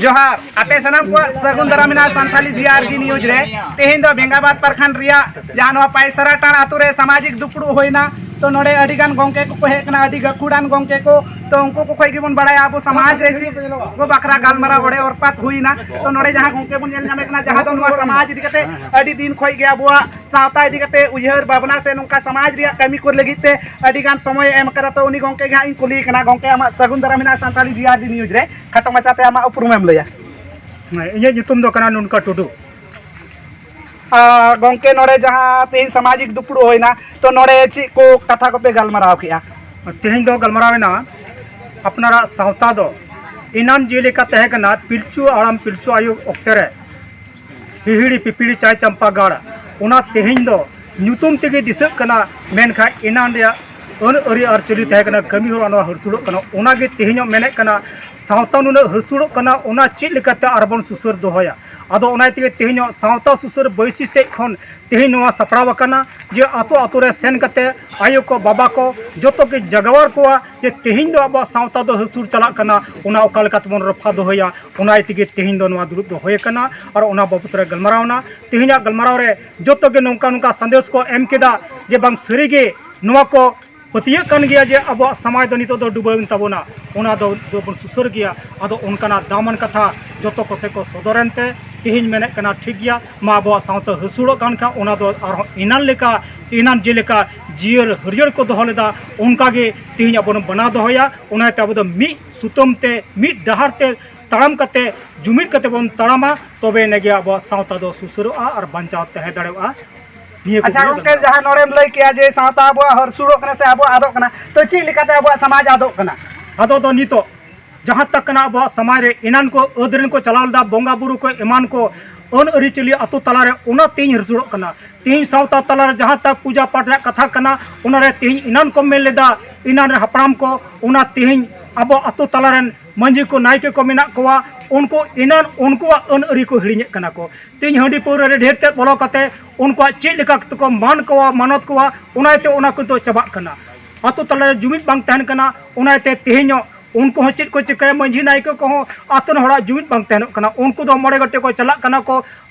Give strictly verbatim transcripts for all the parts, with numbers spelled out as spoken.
ᱡᱚᱦᱟᱨ, ᱟᱯᱮ ᱥᱟᱱᱟᱢ ᱠᱚᱣᱟᱜ ᱥᱟᱹᱜᱩᱱ ᱫᱟᱨᱟᱢ ᱢᱮᱱᱟᱜᱼᱟ ᱥᱟᱱᱛᱟᱞᱤ ᱡᱤ ᱟᱨ ᱡᱤ ᱱᱤᱭᱩᱡᱽ ᱨᱮ᱾ ᱛᱮᱦᱮᱧ ᱫᱚ ᱵᱮᱸᱜᱟᱵᱟᱫᱽ ᱯᱨᱚᱠᱷᱚᱸᱰ ᱨᱮᱭᱟᱜ ᱡᱟᱦᱟᱸ ᱱᱚᱣᱟ ᱯᱟᱭᱥᱟᱨᱟ ᱴᱟᱸᱲ ᱟᱛᱳ ᱨᱮ ᱥᱟᱢᱟᱡᱤᱠ ᱫᱩᱯᱲᱩᱵ ᱦᱩᱭᱱᱟ᱾ ᱛᱚ ᱱᱚᱰᱮ ᱟᱹᱰᱤ ᱜᱟᱱ ᱜᱚᱢᱠᱮ ᱠᱚᱠᱚ ᱦᱮᱡ ᱠᱟᱱᱟ, ᱟᱹᱰᱤ ᱜᱟᱹᱠᱷᱩᱲᱟᱱ ᱜᱚᱢᱠᱮ ᱠᱚ᱾ ᱛᱚ ᱩᱱᱠᱩ ᱠᱚ ᱠᱷᱚᱡ ᱜᱮᱵᱚᱱ ᱵᱟᱲᱟᱭᱟ ᱟᱵᱚ ᱥᱚᱢᱟᱡᱽ ᱨᱮ ᱪᱮᱫ ᱠᱚ ᱵᱟᱠᱷᱨᱟ ᱜᱟᱞᱢᱟᱨᱟᱣ ᱚᱲᱮ ᱚᱨᱯᱟᱛ ᱦᱩᱭᱱᱟ᱾ ᱛᱚ ᱱᱚᱰᱮ ᱡᱟᱦᱟᱸ ᱜᱚᱢᱠᱮ ᱵᱚᱱ ᱧᱮᱞ ᱧᱟᱢᱮ ᱠᱟᱱᱟ, ᱡᱟᱦᱟᱸ ᱫᱚ ᱱᱚᱣᱟ ᱥᱚᱢᱟᱡᱽ ᱤᱫᱤ ᱠᱟᱛᱮ ᱟᱹᱰᱤ ᱫᱤᱱ ᱠᱷᱚᱡ ᱜᱮ ᱟᱵᱚᱣᱟᱜ ᱥᱟᱶᱛᱟ ᱤᱫᱤ ᱠᱟᱛᱮ ᱩᱭᱦᱟᱹᱨ ᱵᱷᱟᱵᱽᱱᱟ ᱥᱮ ᱱᱚᱝᱠᱟ ᱥᱚᱢᱟᱡᱽ ᱨᱮᱭᱟᱜ ᱠᱟᱹᱢᱤ ᱠᱚ ᱞᱟᱹᱜᱤᱫ ᱛᱮ ᱟᱹᱰᱤ ᱜᱟᱱ ᱥᱚᱢᱚᱭ ᱮ ᱮᱢ ᱠᱟᱫᱟ᱾ ᱛᱚ ᱩᱱᱤ ᱜᱚᱢᱠᱮ ᱜᱮ ᱦᱟᱸᱜ ᱤᱧ ᱠᱩᱞᱤᱭᱮ ᱠᱟᱱᱟ᱾ ᱜᱚᱢᱠᱮ, ᱟᱢᱟᱜ ᱥᱟᱹᱜᱩᱱ ᱫᱟᱨᱟᱢ ᱢᱮᱱᱟᱜᱼᱟ ᱥᱟᱱᱛᱟᱞᱤ ᱡᱤ ᱟᱨ ᱡᱤ ᱱᱤᱭᱩᱡᱽ ᱨᱮ᱾ ᱠᱷᱟᱴᱚ ᱢᱟᱪᱷᱟᱛᱮ ᱟᱢᱟᱜ ᱩᱯᱨᱩᱢᱮᱢ ᱞᱟᱹᱭᱟ᱾ ᱦᱮᱸ, ᱤᱧᱟᱹᱜ ᱧᱩᱛᱩᱢ ᱫᱚ ᱠᱟᱱᱟ ᱱᱩᱱᱠᱟ ᱴᱩᱰᱩ᱾ ᱟᱨ ᱜᱚᱢᱠᱮ, ᱱᱚᱰᱮ ᱡᱟᱦᱟᱸ ᱛᱮᱦᱮᱧ ᱥᱟᱢᱟᱡᱤᱠ ᱫᱩᱯᱲᱩᱵ ᱦᱩᱭᱱᱟ, ᱛᱚ ᱱᱚᱰᱮ ᱪᱮᱫ ᱠᱚ ᱠᱟᱛᱷᱟ ᱠᱚᱯᱮ ᱜᱟᱞᱢᱟᱨᱟᱣ ᱠᱮᱜᱼᱟ? ᱛᱮᱦᱮᱧ ᱫᱚ ᱜᱟᱞᱢᱟᱨᱟᱣ ᱮᱱᱟ ᱟᱯᱱᱟᱨᱟᱜ ᱥᱟᱶᱛᱟ ᱫᱚ ᱮᱱᱟᱱ ᱡᱮᱞᱮᱠᱟ ᱛᱟᱦᱮᱸ ᱠᱟᱱᱟ ᱯᱤᱞᱪᱩ ᱦᱟᱲᱟᱢ ᱯᱤᱞᱪᱩ ᱟᱭᱳ ᱚᱠᱛᱮ ᱨᱮ, ᱦᱤᱦᱤᱲᱤ ᱯᱤᱯᱤᱲᱤ ᱪᱟᱭ ᱪᱟᱢᱯᱟ ᱜᱟᱲ, ᱚᱱᱟ ᱛᱮᱦᱮᱧ ᱫᱚ ᱧᱩᱛᱩᱢ ᱛᱮᱜᱮ ᱫᱤᱥᱟᱹᱜ ᱠᱟᱱᱟ, ᱢᱮᱱᱠᱷᱟᱱ ᱮᱱᱟᱱ ᱨᱮᱭᱟᱜ ᱟᱹᱱ ᱟᱹᱨᱤ ᱟᱹᱨᱤᱪᱟᱹᱞᱤ ᱛᱟᱦᱮᱸ ᱠᱟᱱᱟ, ᱠᱟᱹᱢᱤ ᱦᱚᱨᱟ ᱱᱚᱣᱟ ᱦᱟᱹᱨᱥᱩᱲᱚᱜ ᱠᱟᱱᱟ᱾ ᱚᱱᱟᱜᱮ ᱛᱮᱦᱮᱧᱚᱜ ᱢᱮᱱᱮᱫ ᱠᱟᱱᱟ, ᱥᱟᱶᱛᱟ ᱱᱩᱱᱟᱹᱜ ᱦᱟᱹᱨᱥᱩᱲᱚᱜ ᱠᱟᱱᱟ, ᱚᱱᱟ ᱪᱮᱫ ᱞᱮᱠᱟᱛᱮ ᱟᱨᱵᱚᱱ ᱥᱩᱥᱟᱹᱨ ᱫᱚᱦᱚᱭᱟ? ᱟᱫᱚ ᱚᱱᱟ ᱛᱮᱜᱮ ᱛᱮᱦᱮᱧᱚᱜ ᱥᱟᱶᱛᱟ ᱥᱩᱥᱟᱹᱨ ᱵᱟᱹᱭᱥᱤ ᱥᱮᱫ ᱠᱷᱚᱱ ᱛᱮᱦᱮᱧ ᱱᱚᱣᱟ ᱥᱟᱯᱲᱟᱣ ᱟᱠᱟᱱᱟ ᱡᱮ ᱟᱛᱳ ᱟᱛᱳ ᱨᱮ ᱥᱮᱱ ᱠᱟᱛᱮ ᱟᱭᱳ ᱠᱚ, ᱵᱟᱵᱟ ᱠᱚ, ᱡᱚᱛᱚ ᱜᱮ ᱡᱟᱜᱟᱣᱟᱨ ᱠᱚᱣᱟ ᱡᱮ ᱛᱮᱦᱮᱧ ᱫᱚ ᱟᱵᱚᱣᱟᱜ ᱥᱟᱶᱛᱟ ᱫᱚ ᱦᱟᱹᱨᱥᱩᱲ ᱪᱟᱞᱟᱜ ᱠᱟᱱᱟ, ᱚᱱᱟ ᱚᱠᱟ ᱞᱮᱠᱟ ᱛᱮᱵᱚᱱ ᱨᱚᱯᱷᱟ ᱫᱚᱦᱚᱭᱟ᱾ ᱚᱱᱟ ᱛᱮᱜᱮ ᱛᱮᱦᱮᱧ ᱫᱚ ᱱᱚᱣᱟ ᱫᱩᱲᱩᱵ ᱫᱚ ᱦᱩᱭ ᱟᱠᱟᱱᱟ ᱟᱨ ᱚᱱᱟ ᱵᱟᱵᱚᱛ ᱨᱮ ᱜᱟᱞᱢᱟᱨᱟᱣ ᱮᱱᱟ᱾ ᱛᱮᱦᱮᱧᱟᱜ ᱜᱟᱞᱢᱟᱨᱟᱣ ᱨᱮ ᱡᱚᱛᱚ ᱜᱮ ᱱᱚᱝᱠᱟ ᱱᱚᱝᱠᱟ ᱥᱟᱸᱫᱮᱥ ᱠᱚ ᱮᱢ ᱠᱮᱫᱟ ᱡᱮ ᱵᱟᱝ ᱥᱟᱹᱨᱤ ᱜᱮ ᱱᱚᱣᱟ ᱠᱚ ᱯᱟᱹᱛᱭᱟᱹᱜ ᱠᱟᱱ ᱜᱮᱭᱟ ᱡᱮ ᱟᱵᱚᱣᱟᱜ ᱥᱚᱢᱟᱡᱽ ᱫᱚ ᱱᱤᱛᱚᱜ ᱫᱚ ᱰᱩᱵᱟᱹᱣ ᱮᱱ ᱛᱟᱵᱚᱱᱟ, ᱚᱱᱟ ᱫᱚ, ᱫᱚᱵᱚᱱ ᱥᱩᱥᱟᱹᱨ ᱜᱮᱭᱟ᱾ ᱟᱫᱚ ᱚᱱᱠᱟᱱᱟᱜ ᱫᱟᱢᱟᱱ ᱠᱟᱛᱷᱟ ᱡᱚᱛᱚ ᱠᱚᱥᱮ ᱠᱚ ᱥᱚᱫᱚᱨ ᱮᱱᱛᱮ ᱛᱮᱦᱮᱧ ᱢᱮᱱᱮᱫ ᱠᱟᱱᱟ, ᱴᱷᱤᱠ ᱜᱮᱭᱟ, ᱢᱟ ᱟᱵᱚᱣᱟᱜ ᱥᱟᱶᱛᱟ ᱦᱟᱹᱥᱩᱲᱚᱜ ᱠᱟᱱ ᱠᱷᱟᱱ ᱚᱱᱟ ᱫᱚ ᱟᱨᱦᱚᱸ ᱮᱱᱟᱱ ᱞᱮᱠᱟ, ᱮᱱᱟᱱ ᱡᱮᱞᱮᱠᱟ ᱡᱤᱭᱟᱹᱲ ᱦᱟᱹᱨᱭᱟᱹᱲ ᱠᱚ ᱫᱚᱦᱚ ᱞᱮᱫᱟ, ᱚᱱᱠᱟ ᱜᱮ ᱛᱮᱦᱮᱧ ᱟᱵᱚ ᱵᱚᱱ ᱵᱮᱱᱟᱣ ᱫᱚᱦᱚᱭᱟ᱾ ᱚᱱᱟᱛᱮ ᱟᱵᱚ ᱫᱚ ᱢᱤᱫ ᱥᱩᱛᱟᱹᱢ ᱛᱮ, ᱢᱤᱫ ᱰᱟᱦᱟᱨ ᱛᱮ ᱛᱟᱲᱟᱢ ᱠᱟᱛᱮ, ᱡᱩᱢᱤᱫ ᱠᱟᱛᱮ ᱵᱚᱱ ᱛᱟᱲᱟᱢᱟ, ᱛᱚᱵᱮ ᱮᱱᱮ ᱜᱮ ᱟᱵᱚᱣᱟᱜ ᱥᱟᱶᱛᱟ ᱫᱚ ᱥᱩᱥᱟᱹᱨᱚᱜᱼᱟ ᱟᱨ ᱵᱟᱧᱪᱟᱣ ᱛᱟᱦᱮᱸ ᱫᱟᱲᱮᱭᱟᱜᱼᱟ᱾ ᱱᱤᱭᱟᱹ ᱠᱚ ᱟᱪᱪᱷᱟ ᱜᱚᱢᱠᱮ, ᱡᱟᱦᱟᱸ ᱱᱚᱰᱮᱢ ᱞᱟᱹᱭ ᱠᱮᱜᱼᱟ ᱡᱮ ᱥᱟᱶᱛᱟ ᱟᱵᱚᱣᱟᱜ ᱦᱟᱹᱨᱥᱩᱲᱚᱜ ᱠᱟᱱᱟ ᱥᱮ ᱟᱵᱚᱣᱟᱜ ᱟᱫᱚᱜ ᱠᱟᱱᱟ, ᱛᱚ ᱪᱮᱫ ᱞᱮᱠᱟᱛᱮ ᱟᱵᱚᱣᱟᱜ ᱥᱚᱢᱟᱡᱽ ᱟᱫᱚᱜ ᱠᱟᱱᱟ? ᱟᱫᱚ ᱫᱚ ᱱᱤᱛᱚᱜ ᱡᱟᱦᱟᱸ ᱛᱟᱠ ᱠᱟᱱᱟ ᱟᱵᱚᱣᱟᱜ ᱥᱚᱢᱟᱡᱽ ᱨᱮ ᱮᱱᱟᱱ ᱠᱚ ᱟᱹᱫ ᱨᱮᱱ ᱠᱚ ᱪᱟᱞᱟᱣ ᱞᱮᱫᱟ, ᱵᱚᱸᱜᱟ ᱵᱩᱨᱩ ᱠᱚ ᱮᱢᱟᱱ ᱠᱚ ᱟᱹᱱ ᱟᱹᱨᱤᱪᱟᱹᱞᱤ ᱟᱛᱳ ᱛᱟᱞᱟᱨᱮ, ᱚᱱᱟ ᱛᱮᱦᱮᱧ ᱦᱟᱹᱨᱥᱩᱲᱚᱜ ᱠᱟᱱᱟ᱾ ᱛᱮᱦᱮᱧ ᱥᱟᱶᱛᱟ ᱛᱟᱞᱟᱨᱮ ᱡᱟᱦᱟᱸ ᱛᱟᱠ ᱯᱩᱡᱟ ᱯᱟᱴ ᱨᱮᱭᱟᱜ ᱠᱟᱛᱷᱟ ᱠᱟᱱᱟ, ᱚᱱᱟᱨᱮ ᱛᱮᱦᱮᱧ ᱮᱱᱟᱱ ᱠᱚ ᱢᱮᱱ ᱞᱮᱫᱟ, ᱮᱱᱟᱱ ᱨᱮ ᱦᱟᱯᱲᱟᱢ ᱠᱚ, ᱚᱱᱟ ᱛᱮᱦᱮᱧ ᱟᱵᱚ ᱟᱛᱳ ᱛᱟᱞᱟᱨᱮᱱ ᱢᱟᱹᱡᱷᱤ ᱠᱚ, ᱱᱟᱭᱠᱮ ᱠᱚ ᱢᱮᱱᱟᱜ ᱠᱚᱣᱟ, ᱩᱱᱠᱩ ᱮᱱᱟᱱ ᱩᱱᱠᱩᱣᱟᱜ ᱟᱹᱱ ᱟᱹᱨᱤ ᱠᱚ ᱦᱤᱲᱤᱧᱮᱫ ᱠᱟᱱᱟ ᱠᱚ᱾ ᱛᱮᱦᱮᱧ ᱦᱟᱺᱰᱤ ᱯᱟᱹᱣᱨᱟᱹ ᱨᱮ ᱰᱷᱮᱨ ᱛᱮ ᱵᱚᱞᱚ ᱠᱟᱛᱮ ᱩᱱᱠᱩᱣᱟᱜ ᱪᱮᱫ ᱞᱮᱠᱟ ᱠᱟᱛᱮ ᱠᱚ ᱢᱟᱱ ᱠᱚᱣᱟ, ᱢᱟᱱᱚᱛ ᱠᱚᱣᱟ, ᱚᱱᱟᱛᱮ ᱚᱱᱟ ᱠᱚᱫᱚ ᱪᱟᱵᱟᱜ ᱠᱟᱱᱟ᱾ ᱟᱛᱳ ᱛᱟᱞᱟᱨᱮ ᱡᱩᱢᱤᱫ ᱵᱟᱝ ᱛᱟᱦᱮᱱ ᱠᱟᱱᱟ, ᱚᱱᱟᱛᱮ ᱛᱮᱦᱮᱧᱚᱜ ᱩᱱᱠᱩ ᱦᱚᱸ ᱪᱮᱫ ᱠᱚ ᱪᱤᱠᱟᱹᱭᱟ, ᱢᱟᱹᱡᱷᱤ ᱱᱟᱭᱠᱮ ᱠᱚᱦᱚᱸ ᱟᱛᱳ ᱨᱮᱱ ᱦᱚᱲᱟᱜ ᱡᱩᱢᱤᱫ ᱵᱟᱝ ᱛᱟᱦᱮᱱᱚᱜ ᱠᱟᱱᱟ᱾ ᱩᱱᱠᱩ ᱫᱚ ᱢᱚᱬᱮ ᱜᱚᱴᱮᱡ ᱠᱚ ᱪᱟᱞᱟᱜ ᱠᱟᱱᱟ ᱠᱚ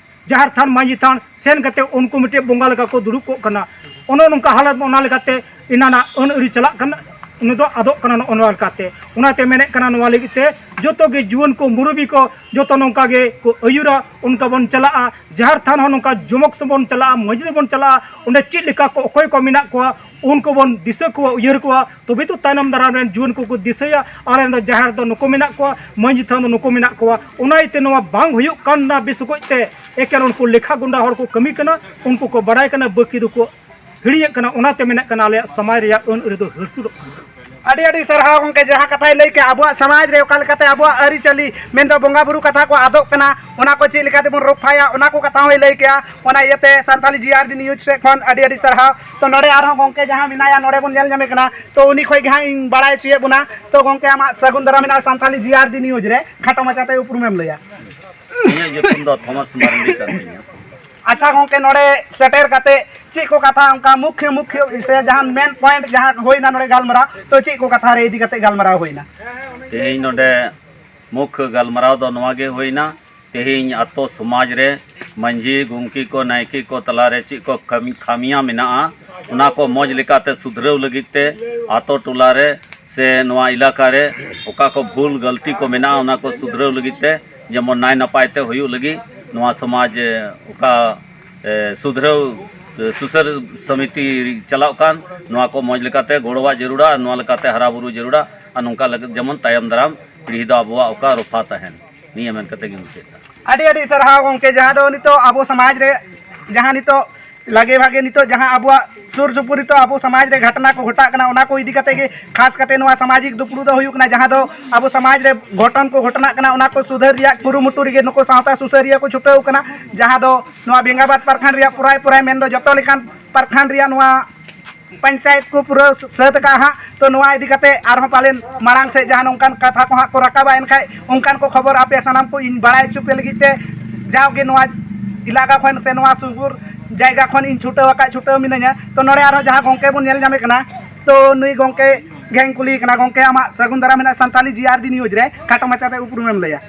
ᱡᱟᱦᱮᱨ ᱛᱷᱟᱱ, ᱢᱟᱹᱡᱷᱤ ᱛᱷᱟᱱ ᱥᱮᱱ ᱠᱟᱛᱮ ᱩᱱᱠᱩ ᱢᱤᱫᱴᱮᱡ ᱵᱚᱸᱜᱟ ᱞᱮᱠᱟ ᱠᱚ ᱫᱩᱲᱩᱵ ᱠᱚᱜ ᱠᱟᱱᱟ᱾ ᱚᱱᱮ ᱱᱚᱝᱠᱟ ᱦᱟᱞᱚᱛ, ᱚᱱᱟ ᱞᱮᱠᱟᱛᱮ ᱮᱱᱟᱱᱟᱜ ᱟᱹᱱ ᱟᱹᱨᱤ ᱪᱟᱞᱟᱜ ᱠᱟᱱᱟ, ᱩᱱᱤ ᱫᱚ ᱟᱫᱚᱜ ᱠᱟᱱᱟ᱾ ᱱᱚᱜᱼᱚ ᱱᱚᱣᱟ ᱞᱮᱠᱟᱛᱮ, ᱚᱱᱟᱛᱮ ᱢᱮᱱᱮᱫ ᱠᱟᱱᱟ, ᱱᱚᱣᱟ ᱞᱟᱹᱜᱤᱫ ᱛᱮ ᱡᱚᱛᱚ ᱜᱮ ᱡᱩᱣᱟᱹᱱ ᱠᱚ, ᱢᱩᱨᱩᱵᱤ ᱠᱚ, ᱡᱚᱛᱚ ᱱᱚᱝᱠᱟ ᱜᱮ ᱠᱚ ᱟᱹᱭᱩᱨᱟ, ᱚᱱᱠᱟ ᱵᱚᱱ ᱪᱟᱞᱟᱜᱼᱟ᱾ ᱡᱟᱦᱮᱨ ᱛᱷᱟᱱ ᱦᱚᱸ ᱱᱚᱝᱠᱟ ᱡᱚᱢᱚᱠ ᱥᱮ ᱵᱚᱱ ᱪᱟᱞᱟᱜᱼᱟ, ᱢᱟᱹᱡᱷᱤ ᱫᱚᱵᱚᱱ ᱪᱟᱞᱟᱜᱼᱟ, ᱚᱸᱰᱮ ᱪᱮᱫ ᱞᱮᱠᱟ ᱠᱚ, ᱚᱠᱚᱭ ᱠᱚ ᱢᱮᱱᱟᱜ ᱠᱚᱣᱟ, ᱩᱱᱠᱩ ᱵᱚᱱ ᱫᱤᱥᱟᱹ ᱠᱚᱣᱟ, ᱩᱭᱦᱟᱹᱨ ᱠᱚᱣᱟ, ᱛᱚᱵᱮ ᱛᱚ ᱛᱟᱭᱱᱚᱢ ᱫᱟᱨᱟᱢ ᱨᱮᱱ ᱡᱩᱣᱟᱹᱱ ᱠᱚᱠᱚ ᱫᱤᱥᱟᱹᱭᱟ, ᱟᱞᱮ ᱨᱮᱱ ᱫᱚ ᱡᱟᱦᱮᱨ ᱫᱚ ᱱᱩᱠᱩ ᱢᱮᱱᱟᱜ ᱠᱚᱣᱟ, ᱢᱟᱹᱡᱷᱤ ᱛᱷᱟᱱ ᱫᱚ ᱱᱩᱠᱩ ᱢᱮᱱᱟᱜ ᱠᱚᱣᱟ᱾ ᱚᱱᱟ ᱤᱭᱟᱹᱛᱮ ᱱᱚᱣᱟ ᱵᱟᱝ ᱦᱩᱭᱩᱜ ᱠᱟᱱᱟ ᱵᱮᱥ ᱚᱠᱚᱡ ᱛᱮ, ᱮᱠᱮᱱ ᱩᱱᱠᱩ ᱞᱮᱠᱷᱟ ᱜᱩᱸᱰᱟ ᱦᱚᱲ ᱠᱚ ᱠᱟᱹᱢᱤ ᱠᱟᱱᱟ, ᱩᱱᱠᱩ ᱠᱚ ᱵᱟᱲᱟᱭ ᱠᱟᱱᱟ, ᱵᱟᱹᱠᱤ ᱫᱚᱠᱚ ᱦᱤᱲᱤᱧᱮᱫ ᱠᱟᱱᱟ᱾ ᱚᱱᱟᱛᱮ ᱢᱮᱱᱮᱫ ᱠᱟᱱᱟ, ᱟᱞᱮᱭᱟᱜ ᱥᱚᱢᱟᱡᱽ ᱨᱮᱭᱟᱜ ᱟᱹᱱ ᱟᱹᱨᱤ ᱫᱚ ᱦᱟᱹᱨᱥᱩᱨᱚᱜ ᱠᱟᱱᱟ᱾ ᱟᱹᱰᱤ ᱟᱹᱰᱤ ᱥᱟᱨᱦᱟᱣ ᱜᱚᱢᱠᱮ, ᱡᱟᱦᱟᱸ ᱠᱟᱛᱷᱟᱭ ᱞᱟᱹᱭ ᱠᱮᱜᱼᱟ, ᱟᱵᱚᱣᱟᱜ ᱥᱚᱢᱟᱡᱽ ᱨᱮ ᱚᱠᱟ ᱞᱮᱠᱟᱛᱮ ᱟᱵᱚᱣᱟᱜ ᱟᱹᱨᱤᱪᱟᱹᱞᱤ ᱢᱮᱱᱫᱚ ᱵᱚᱸᱜᱟ ᱵᱩᱨᱩ ᱠᱟᱛᱷᱟ ᱠᱚ ᱟᱫᱚᱜ ᱠᱟᱱᱟ, ᱚᱱᱟ ᱠᱚ ᱪᱮᱫ ᱞᱮᱠᱟ ᱛᱮᱵᱚᱱ ᱨᱚᱯᱷᱟᱭᱟ, ᱚᱱᱟ ᱠᱚ ᱠᱟᱛᱷᱟ ᱦᱚᱸᱭ ᱞᱟᱹᱭ ᱠᱮᱜᱼᱟ᱾ ᱚᱱᱟ ᱤᱭᱟᱹᱛᱮ ᱥᱟᱱᱛᱟᱞᱤ ᱡᱤ ᱟᱨ ᱰᱤ ᱱᱤᱭᱩᱡᱽ ᱥᱮᱫ ᱠᱷᱚᱱ ᱟᱹᱰᱤ ᱟᱹᱰᱤ ᱥᱟᱨᱦᱟᱣ᱾ ᱛᱚ ᱱᱚᱰᱮ ᱟᱨᱦᱚᱸ ᱜᱚᱢᱠᱮ ᱡᱟᱦᱟᱸ ᱢᱮᱱᱟᱭᱟ, ᱱᱚᱰᱮ ᱵᱚᱱ ᱧᱮᱞ ᱧᱟᱢᱮ ᱠᱟᱱᱟ, ᱛᱚ ᱩᱱᱤ ᱠᱷᱚᱱ ᱜᱮ ᱦᱟᱸᱜ ᱤᱧ ᱵᱟᱲᱟᱭ ᱦᱚᱪᱚᱭᱮᱫ ᱵᱚᱱᱟ᱾ ᱛᱚ ᱜᱚᱢᱠᱮ, ᱟᱢᱟᱜ ᱥᱟᱹᱜᱩᱱ ᱫᱟᱨᱟᱢ ᱢᱮᱱᱟᱜᱼᱟ ᱥᱟᱱᱛᱟᱞᱤ ᱡᱤ ᱟᱨ ᱰᱤ ᱱᱤᱭᱩᱡᱽ ᱨᱮ, ᱠᱷᱟᱴᱚ ᱢᱟᱪᱷᱟᱛᱮ ᱩᱯᱨᱩᱢᱮᱢ ᱞᱟᱹᱭᱟ᱾ ᱤᱧᱟᱹᱜ ᱧᱩᱛᱩᱢ ᱫᱚ ᱛᱷᱚᱢᱟᱥ ᱢᱟᱨᱰᱤ ᱠᱟᱱ ᱛᱤᱧᱟ᱾ ᱟᱪᱪᱷᱟ ᱜᱚᱢᱠᱮ, ᱱᱚᱰᱮ ᱥᱮᱴᱮᱨ ᱠᱟᱛᱮ ᱪᱮᱫ ᱠᱚ ᱠᱟᱛᱷᱟ ᱚᱱᱠᱟ ᱢᱩᱠᱷᱭᱚ ᱢᱩᱠᱷᱭᱚ ᱥᱮ ᱡᱟᱦᱟᱱ ᱢᱮᱱ ᱯᱚᱭᱮᱱᱴ ᱡᱟᱦᱟᱸ ᱦᱩᱭᱱᱟ ᱱᱚᱰᱮ ᱜᱟᱞᱢᱟᱨᱟᱣ, ᱛᱚ ᱪᱮᱫ ᱠᱚ ᱠᱟᱛᱷᱟ ᱨᱮ ᱤᱫᱤ ᱠᱟᱛᱮ ᱜᱟᱞᱢᱟᱨᱟᱣ ᱦᱩᱭᱱᱟ? ᱛᱮᱦᱮᱧ ᱱᱚᱰᱮ ᱢᱩᱠᱷ ᱜᱟᱞᱢᱟᱨᱟᱣ ᱫᱚ ᱱᱚᱣᱟ ᱜᱮ ᱦᱩᱭᱱᱟ, ᱛᱮᱦᱮᱧ ᱟᱛᱳ ᱥᱚᱢᱟᱡᱽ ᱨᱮ ᱢᱟᱹᱡᱷᱤ ᱜᱚᱢᱠᱮ ᱠᱚ, ᱱᱟᱭᱠᱮ ᱠᱚ ᱛᱟᱞᱟᱨᱮ ᱪᱮᱫ ᱠᱚ ᱠᱟᱹᱢᱤ, ᱠᱷᱟᱢᱤᱭᱟ ᱢᱮᱱᱟᱜᱼᱟ, ᱚᱱᱟ ᱠᱚ ᱢᱚᱡᱽ ᱞᱮᱠᱟᱛᱮ ᱥᱩᱫᱷᱨᱟᱹᱣ ᱞᱟᱹᱜᱤᱫ ᱛᱮ ᱟᱛᱳ ᱴᱚᱞᱟ ᱨᱮ ᱥᱮ ᱱᱚᱣᱟ ᱮᱞᱟᱠᱟ ᱨᱮ ᱚᱠᱟ ᱠᱚ ᱵᱷᱩᱞ ᱜᱟᱹᱞᱛᱤ ᱠᱚ ᱢᱮᱱᱟᱜᱼᱟ, ᱚᱱᱟ ᱠᱚ ᱥᱩᱫᱷᱨᱟᱹᱣ ᱞᱟᱹᱜᱤᱫ ᱛᱮ ᱡᱮᱢᱚᱱ ᱱᱟᱭ ᱱᱟᱯᱟᱭ ᱛᱮ ᱦᱩᱭᱩᱜ ᱞᱟᱹᱜᱤᱫ ᱱᱚᱣᱟ ᱥᱚᱢᱟᱡᱽ, ᱮ, ᱚᱠᱟ, ᱮ, ᱥᱩᱫᱷᱨᱟᱹᱣ, ᱮ, ᱥᱩᱥᱟᱹᱨ ᱥᱚᱢᱤᱛᱤ ᱪᱟᱞᱟᱜ ᱠᱟᱱ, ᱱᱚᱣᱟ ᱠᱚ ᱢᱚᱡᱽ ᱞᱮᱠᱟᱛᱮ ᱜᱚᱲᱚᱣᱟᱜ ᱡᱟᱹᱨᱩᱲᱟ, ᱱᱚᱣᱟ ᱞᱮᱠᱟᱛᱮ ᱦᱟᱨᱟ ᱵᱩᱨᱩ ᱡᱟᱹᱨᱩᱲᱟ, ᱟᱨ ᱱᱚᱝᱠᱟ ᱞᱟᱹᱜᱤᱫ ᱡᱮᱢᱚᱱ ᱛᱟᱭᱚᱢ ᱫᱟᱨᱟᱢ ᱯᱤᱲᱦᱤ ᱫᱚ ᱟᱵᱚᱣᱟᱜ ᱚᱠᱟ ᱨᱚᱯᱷᱟ ᱛᱟᱦᱮᱱ, ᱱᱤᱭᱟᱹ ᱢᱮᱱ ᱠᱟᱛᱮ ᱜᱮ ᱢᱩᱪᱟᱹᱫ ᱫᱟ᱾ ᱟᱹᱰᱤ ᱟᱹᱰᱤ ᱥᱟᱨᱦᱟᱣ ᱜᱚᱢᱠᱮ, ᱡᱟᱦᱟᱸ ᱫᱚ ᱱᱤᱛᱚᱜ ᱟᱵᱚ ᱥᱚᱢᱟᱡᱽ ᱨᱮ ᱡᱟᱦᱟᱸ ᱱᱤᱛᱚᱜ ᱞᱟᱜᱮ ᱵᱷᱟᱜᱮ ᱱᱤᱛᱚᱜ ᱡᱟᱦᱟᱸ ᱟᱵᱚᱣᱟᱜ ᱥᱩᱨ ᱥᱩᱯᱩᱨ ᱱᱤᱛᱚᱜ ᱟᱵᱚ ᱥᱚᱢᱟᱡᱽ ᱨᱮ ᱜᱷᱚᱴᱚᱱᱟ ᱠᱚ ᱜᱷᱚᱴᱟᱜ ᱠᱟᱱᱟ, ᱚᱱᱟ ᱠᱚ ᱤᱫᱤ ᱠᱟᱛᱮ ᱜᱮ ᱠᱷᱟᱥ ᱠᱟᱛᱮ ᱱᱚᱣᱟ ᱥᱟᱢᱟᱡᱤᱠ ᱫᱩᱯᱲᱩᱵ ᱫᱚ ᱦᱩᱭᱩᱜ ᱠᱟᱱᱟ, ᱡᱟᱦᱟᱸ ᱫᱚ ᱟᱵᱚ ᱥᱚᱢᱟᱡᱽ ᱨᱮ ᱜᱷᱚᱴᱚᱱ ᱠᱚ ᱜᱷᱚᱴᱚᱱᱟᱜ ᱠᱟᱱᱟ, ᱚᱱᱟ ᱠᱚ ᱥᱩᱫᱷᱟᱹᱨ ᱨᱮᱭᱟᱜ ᱠᱩᱨᱩᱢᱩᱴᱩ ᱨᱮᱜᱮ ᱱᱩᱠᱩ ᱥᱟᱶᱛᱟ ᱥᱩᱥᱟᱹᱨᱤᱭᱟᱹ ᱠᱚ ᱪᱷᱩᱴᱟᱹᱣ ᱠᱟᱱᱟ, ᱡᱟᱦᱟᱸ ᱫᱚ ᱱᱚᱣᱟ ᱵᱮᱸᱜᱟᱵᱟᱫ ᱯᱨᱟᱠᱷᱟᱱᱰ ᱨᱮᱭᱟᱜ ᱯᱩᱨᱟᱭ ᱯᱩᱨᱟᱭ ᱢᱮᱱᱫᱚ ᱡᱚᱛᱚ ᱞᱮᱠᱟᱱ ᱯᱨᱟᱠᱷᱟᱱᱰ ᱨᱮᱭᱟᱜ ᱱᱚᱣᱟ ᱯᱚᱧᱪᱟᱭᱮᱛ ᱠᱚ ᱯᱩᱨᱟᱹ ᱥᱟᱹᱛ ᱟᱠᱟᱫᱼᱟ ᱦᱟᱸᱜ᱾ ᱛᱚ ᱱᱚᱣᱟ ᱤᱫᱤ ᱠᱟᱛᱮ ᱟᱨᱦᱚᱸ ᱯᱟᱞᱮᱱ ᱢᱟᱲᱟᱝ ᱥᱮᱫ ᱡᱟᱦᱟᱸ ᱱᱚᱝᱠᱟᱱ ᱠᱟᱛᱷᱟ ᱠᱚ ᱦᱟᱸᱜ ᱠᱚ ᱨᱟᱠᱟᱵᱟ, ᱮᱱᱠᱷᱟᱡ ᱚᱱᱠᱟᱱ ᱠᱚ ᱠᱷᱚᱵᱚᱨ ᱟᱯᱮ ᱥᱟᱱᱟᱢ ᱠᱚ ᱤᱧ ᱵᱟᱲᱟᱭ ᱦᱚᱪᱚ ᱯᱮ ᱞᱟᱹᱜᱤᱫ ᱛᱮ ᱡᱟᱣᱜᱮ ᱱᱚᱣᱟ ᱮᱞᱟᱠᱟ ᱠᱷᱚᱱ ᱥᱮ ᱱᱚᱣᱟ ᱥᱩᱨ ᱡᱟᱭᱜᱟ ᱠᱷᱚᱱ ᱤᱧ ᱪᱷᱩᱴᱟᱹᱣ ᱟᱠᱟᱫ, ᱪᱷᱩᱴᱟᱹᱣ ᱢᱤᱱᱟᱹᱧᱟ᱾ ᱛᱚ ᱱᱚᱰᱮ ᱟᱨᱦᱚᱸ ᱡᱟᱦᱟᱸ ᱜᱚᱢᱠᱮ ᱵᱚᱱ ᱧᱮᱞ ᱧᱟᱢᱮ ᱠᱟᱱᱟ, ᱛᱚ ᱱᱩᱭ ᱜᱚᱢᱠᱮ ᱜᱮᱧ ᱠᱩᱞᱤ ᱠᱟᱱᱟ ᱜᱚᱝᱠᱮ, ᱟᱢᱟᱜ ᱥᱟᱹᱜᱩᱱ ᱫᱟᱨᱟᱢ ᱢᱮᱱᱟᱜᱼᱟ ᱥᱟᱱᱛᱟᱞᱤ ᱡᱤ ᱟᱨ ᱰᱤ ᱱᱤᱭᱩᱡᱽ ᱨᱮ, ᱠᱷᱟᱴᱚ ᱢᱟᱪᱷᱟᱛᱮ ᱩᱯᱨᱩᱢᱮᱢ ᱞᱟᱹᱭᱟ?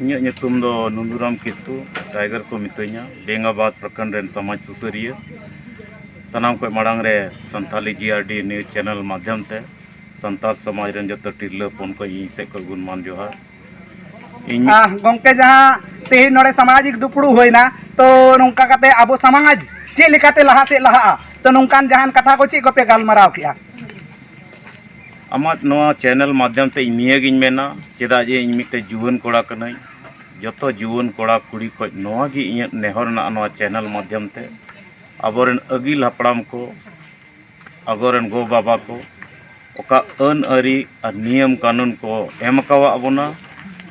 ᱤᱧᱟᱹᱜ ᱧᱩᱛᱩᱢ ᱫᱚ ᱱᱩᱱᱩᱨᱟᱢ ᱠᱤᱥᱠᱩ, ᱴᱟᱭᱜᱟᱨ ᱠᱚ ᱢᱤᱛᱟᱹᱧᱟ, ᱵᱮᱝᱜᱟᱵᱟᱫᱽ ᱯᱨᱚᱠᱷᱚᱸᱰ ᱨᱮᱱ ᱥᱚᱢᱟᱡᱽ ᱥᱩᱥᱟᱹᱨᱤᱭᱟᱹ᱾ ᱥᱟᱱᱟᱢ ᱠᱷᱚᱱ ᱢᱟᱲᱟᱝ ᱨᱮ ᱥᱟᱱᱛᱟᱞᱤ ᱡᱤ ᱟᱨ ᱰᱤ ᱱᱤᱭᱩᱡᱽ ᱪᱮᱱᱮᱞ ᱢᱟᱫᱽᱫᱷᱚᱢ ᱛᱮ ᱥᱟᱱᱛᱟᱲ ᱥᱚᱢᱟᱡᱽ ᱨᱮᱱ ᱡᱚᱛᱚ ᱛᱤᱨᱞᱟᱹ ᱦᱚᱯᱚᱱ ᱠᱚ ᱤᱧ ᱥᱮᱫ ᱠᱷᱚᱱ ᱜᱩᱱᱢᱟᱱ ᱡᱚᱦᱟᱨ᱾ ᱤᱧ ᱟᱦ, ᱜᱚᱝᱠᱮ, ᱡᱟᱦᱟᱸ ᱛᱮᱦᱮᱧ ᱱᱚᱰᱮ ᱥᱟᱢᱟᱡᱤᱠ ᱫᱩᱯᱲᱩᱵ ᱦᱩᱭᱱᱟ, ᱛᱚ ᱱᱚᱝᱠᱟ ᱠᱟᱛᱮ ᱟᱵᱚ ᱥᱚᱢᱟᱡᱽ ᱪᱮᱫ ᱞᱮᱠᱟᱛᱮ ᱞᱟᱦᱟ ᱥᱮᱫ ᱞᱟᱦᱟᱜᱼᱟ, ᱛᱚ ᱱᱚᱝᱠᱟᱱ ᱡᱟᱦᱟᱱ ᱠᱟᱛᱷᱟ ᱠᱚ ᱪᱮᱫ ᱠᱚᱯᱮ ᱜᱟᱞᱢᱟᱨᱟᱣ ᱠᱮᱜᱼᱟ? ᱟᱢᱟᱜ ᱱᱚᱣᱟ ᱪᱮᱱᱮᱞ ᱢᱟᱫᱽᱫᱷᱚᱢ ᱛᱮ ᱤᱧ ᱱᱤᱭᱟᱹᱜᱤᱧ ᱢᱮᱱᱟ, ᱪᱮᱫᱟᱜ ᱡᱮ ᱤᱧ ᱢᱤᱫᱴᱮᱱ ᱡᱩᱣᱟᱹᱱ ᱠᱚᱲᱟ ᱠᱟᱹᱱᱟᱹᱧ, ᱡᱚᱛᱚ ᱡᱩᱣᱟᱹᱱ ᱠᱚᱲᱟ ᱠᱩᱲᱤ ᱠᱷᱚᱱ ᱱᱚᱣᱟ ᱜᱮ ᱤᱧᱟᱹᱜ ᱱᱮᱦᱚᱨ ᱢᱮᱱᱟᱜᱼᱟ, ᱱᱚᱣᱟ ᱪᱮᱱᱮᱞ ᱢᱟᱫᱽᱫᱷᱚᱢ ᱛᱮ ᱟᱵᱚᱨᱮᱱ ᱟᱹᱜᱤᱞ ᱦᱟᱯᱲᱟᱢ ᱠᱚ, ᱟᱵᱚᱨᱮᱱ ᱜᱚ ᱵᱟᱵᱟ ᱠᱚ ᱚᱠᱟ ᱟᱹᱱ ᱟᱹᱨᱤ ᱟᱨ ᱱᱤᱭᱚᱢ ᱠᱟᱹᱱᱩᱱ ᱠᱚ ᱮᱢ ᱟᱠᱟᱣᱟᱫ ᱵᱚᱱᱟ,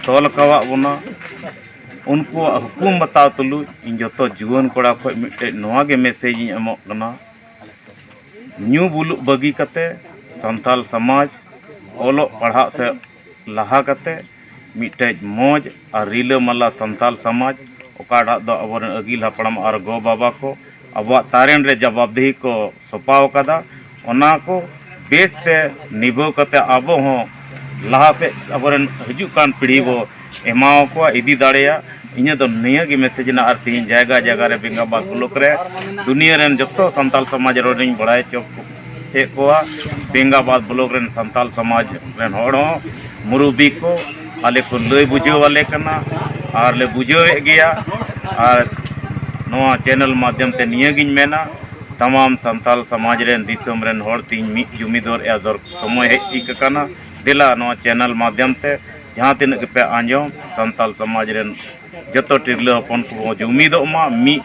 ᱛᱚᱞ ᱟᱠᱟᱣᱟᱫ ᱵᱚᱱᱟ, ᱩᱱᱠᱩᱣᱟᱜ ᱦᱩᱠᱩᱢ ᱵᱟᱛᱟᱣ ᱛᱩᱞᱩᱡ ᱤᱧ ᱡᱚᱛᱚ ᱡᱩᱣᱟᱹᱱ ᱠᱚᱲᱟ ᱠᱷᱚᱱ ᱢᱤᱫᱴᱮᱡ ᱱᱚᱣᱟ ᱜᱮ ᱢᱮᱥᱮᱡᱽ ᱤᱧ ᱮᱢᱚᱜ ᱠᱟᱱᱟ, ᱧᱩ ᱵᱩᱞᱩᱜ ᱵᱟᱹᱜᱤ ᱠᱟᱛᱮ ᱥᱟᱱᱛᱟᱞ ᱥᱚᱢᱟᱡᱽ ᱚᱞᱚᱜ ᱯᱟᱲᱦᱟᱜ ᱥᱮᱫ ᱞᱟᱦᱟ ᱠᱟᱛᱮ ᱢᱤᱫᱴᱮᱡ ᱢᱚᱡᱽ ᱟᱨ ᱨᱤᱞᱟᱹᱢᱟᱞᱟ ᱥᱟᱱᱛᱟᱞ ᱥᱚᱢᱟᱡᱽ, ᱚᱠᱟᱴᱟᱜ ᱫᱚ ᱟᱵᱚᱨᱮᱱ ᱟᱹᱜᱤᱞ ᱦᱟᱯᱲᱟᱢ ᱟᱨ ᱜᱚ ᱵᱟᱵᱟ ᱠᱚ ᱟᱵᱚᱣᱟᱜ ᱛᱟᱨᱮᱱ ᱨᱮ ᱡᱚᱵᱟᱵᱫᱮᱦᱤ ᱠᱚ ᱥᱚᱯᱟᱣ ᱟᱠᱟᱫᱟ, ᱚᱱᱟ ᱠᱚ ᱵᱮᱥᱛᱮ ᱱᱤᱵᱷᱟᱹᱣ ᱠᱟᱛᱮ ᱟᱵᱚ ᱦᱚᱸ ᱞᱟᱦᱟ ᱥᱮᱫ ᱟᱵᱚᱨᱮᱱ ᱦᱤᱡᱩᱜ ᱠᱟᱱ ᱯᱤᱲᱦᱤ ᱵᱚ ᱮᱢᱟᱣᱟᱠᱚᱣᱟ, ᱤᱫᱤ ᱫᱟᱲᱮᱭᱟᱜ᱾ ᱤᱧᱟᱹᱜ ᱫᱚ ᱱᱤᱭᱟᱹ ᱜᱮ ᱢᱮᱥᱮᱡᱽ ᱦᱮᱱᱟᱜᱼᱟ᱾ ᱟᱨ ᱛᱮᱦᱮᱧ ᱡᱟᱭᱜᱟ ᱡᱟᱭᱜᱟ ᱨᱮ ᱵᱮᱝᱜᱟᱵᱟᱫᱽ ᱵᱞᱚᱠ ᱨᱮ ᱫᱩᱱᱤᱭᱟᱹ ᱨᱮᱱ ᱡᱚᱛᱚ ᱥᱟᱱᱛᱟᱞ ᱥᱚᱢᱟᱡᱽ ᱨᱚᱲᱤᱧ ᱵᱟᱲᱟᱭ ᱦᱚᱪᱚ ᱠᱮᱫ ᱠᱚᱣᱟ᱾ ᱵᱮᱝᱜᱟᱵᱟᱫᱽ ᱵᱞᱚᱠ ᱨᱮᱱ ᱥᱟᱱᱛᱟᱞ ᱥᱚᱢᱟᱡᱽ ᱨᱮᱱ ᱦᱚᱲ ᱦᱚᱸ, ᱢᱩᱨᱩᱵᱤ ᱠᱚ, ᱟᱞᱮ ᱠᱚ ᱞᱟᱹᱭ ᱵᱩᱡᱷᱟᱹᱣ ᱟᱞᱮ ᱠᱟᱱᱟ ᱟᱨ ᱞᱮ ᱵᱩᱡᱷᱟᱹᱣᱮᱫ ᱜᱮᱭᱟ᱾ ᱟᱨ ᱱᱚᱣᱟ ᱪᱮᱱᱮᱞ ᱢᱟᱫᱽᱫᱷᱚᱢ ᱛᱮ ᱱᱤᱭᱟᱹᱜᱤᱧ ᱢᱮᱱᱟ, ᱛᱟᱢᱟᱢ ᱥᱟᱱᱛᱟᱞ ᱥᱚᱢᱟᱡᱽ ᱨᱮᱱ, ᱫᱤᱥᱚᱢ ᱨᱮᱱ ᱦᱚᱲ ᱛᱤᱧ ᱢᱤᱫ ᱡᱩᱢᱤᱫᱚᱨ ᱮ ᱫᱚᱨ ᱥᱚᱢᱚᱭ ᱦᱮᱡ ᱴᱷᱤᱠ ᱟᱠᱟᱱᱟ᱾ ᱫᱮᱞᱟ ᱱᱚᱣᱟ ᱪᱮᱱᱮᱞ ᱢᱟᱫᱽᱫᱷᱚᱢ ᱛᱮ ᱡᱟᱦᱟᱸ ᱛᱤᱱᱟᱹᱜ ᱜᱮᱯᱮ ᱟᱸᱡᱚᱢ, ᱥᱟᱱᱛᱟᱞ ᱥᱚᱢᱟᱡᱽ ᱨᱮᱱ ᱡᱚᱛᱚ ᱛᱤᱨᱞᱟᱹ ᱦᱚᱯᱚᱱ ᱠᱚᱵᱚ ᱡᱩᱢᱤᱫᱚᱜ ᱢᱟ, ᱢᱤᱫ,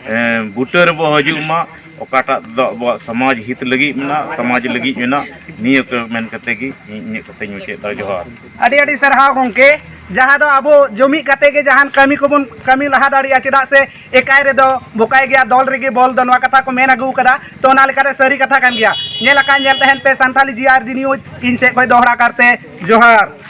ᱮ, ᱵᱩᱴᱟᱹ ᱨᱮᱵᱚ ᱦᱤᱡᱩᱜ ᱢᱟ, ᱚᱠᱟᱴᱟᱜ ᱫᱚ ᱟᱵᱚᱣᱟᱜ ᱥᱚᱢᱟᱡᱽ ᱦᱤᱛ ᱞᱟᱹᱜᱤᱫ ᱢᱮᱱᱟᱜᱼᱟ, ᱥᱚᱢᱟᱡᱽ ᱞᱟᱹᱜᱤᱫ ᱢᱮᱱᱟᱜᱼᱟ, ᱱᱤᱭᱟᱹ ᱠᱚ ᱢᱮᱱ ᱠᱟᱛᱮ ᱜᱮ ᱤᱧ ᱤᱧᱟᱹᱜ ᱠᱟᱛᱷᱟᱧ ᱢᱩᱪᱟᱹᱫ ᱮᱫᱟ᱾ ᱡᱚᱦᱟᱨ᱾ ᱟᱹᱰᱤ ᱟᱹᱰᱤ ᱥᱟᱨᱦᱟᱣ ᱜᱚᱢᱠᱮ, ᱡᱟᱦᱟᱸ ᱫᱚ ᱟᱵᱚ ᱡᱩᱢᱤᱫ ᱠᱟᱛᱮ ᱜᱮ ᱡᱟᱦᱟᱱ ᱠᱟᱹᱢᱤ ᱠᱚᱵᱚᱱ ᱠᱟᱹᱢᱤ ᱞᱟᱦᱟ ᱫᱟᱲᱮᱭᱟᱜᱼᱟ, ᱪᱮᱫᱟᱜ ᱥᱮ ᱮᱠᱟᱭ ᱨᱮᱫᱚ ᱵᱚᱠᱟᱭ ᱜᱮᱭᱟ, ᱫᱚᱞ ᱨᱮᱜᱮ ᱵᱚᱞ ᱫᱚ, ᱱᱚᱣᱟ ᱠᱟᱛᱷᱟ ᱠᱚ ᱢᱮᱱ ᱟᱹᱜᱩ ᱠᱟᱫᱟ᱾ ᱛᱚ ᱚᱱᱟ ᱞᱮᱠᱟᱛᱮ ᱥᱟᱹᱨᱤ ᱠᱟᱛᱷᱟ ᱠᱟᱱ ᱜᱮᱭᱟ᱾ ᱧᱮᱞ ᱟᱠᱟᱫ ᱧᱮᱞ ᱛᱟᱦᱮᱱ ᱯᱮ ᱥᱟᱱᱛᱷᱟᱞᱤ ᱡᱤ ᱟᱨ ᱰᱤ ᱱᱤᱭᱩᱡᱽ᱾ ᱤᱧ ᱥᱮᱫ ᱠᱷᱚᱱ ᱫᱚᱦᱲᱟ ᱠᱟᱨᱛᱮ ᱡᱚᱦᱟᱨ᱾